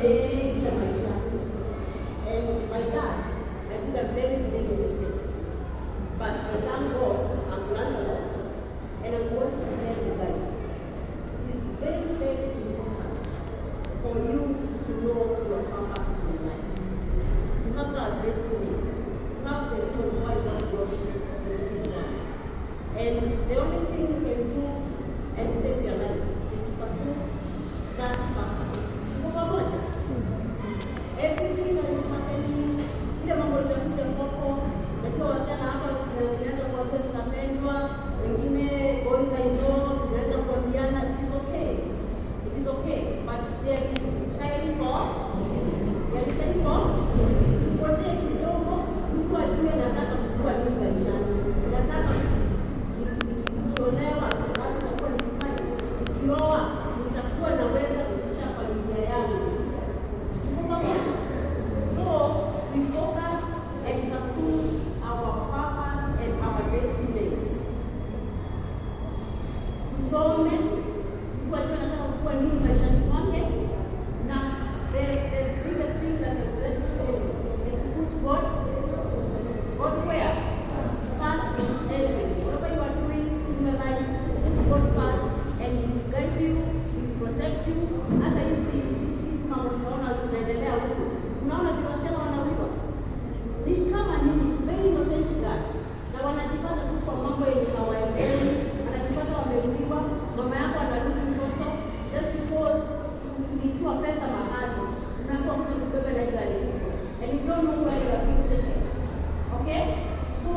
mengi ya maisha. And by that, I did a very big mistake. But I thank God, I've learned a lot. And I'm going to tell you guys, it is very, very important for you to know your purpose in life. You have a destiny. You have the reason why God brought you into this world. And the only thing you can do and save your life is to pursue that purpose. Tuko pamoja? Everything that is happening, ile mambo itakuja kwako. Najua wasichana hapa tunaanza kuambia tunapendwa, wengine boys, I know, tunaanza kuambiana. It is okay. It is okay. But there is time for tupotee kidogo, mtu ajue nataka kukua nini maishani. Nataka nikiolewa, kazi nitakuwa nikifanya, nikioa nitakuwa naweza kulisha familia yangu. Tuko pamoja? So we focus and pursue our purpose and our destinies. Tusome, mtu ajue anataka kukua nini maishani mwake, na the biggest thing that has led to is to put God where? First in everything. Whatever you are doing in your life, put God first and He will guide you, He will protect you. Hata hizi hizi mambo tunaona zinaendelea huku, unaona vile wasichana wanauliwa ni kama nini, very innocent girls, na wanajipata tu kwa mambo yenye hawaelewi, anajipata wameuliwa, mama yako analose mtoto just because uliitiwa pesa mahali, unaambiwa kuja kubeba na hii gari kubwa, and you don't know where you are being taken. Okay? So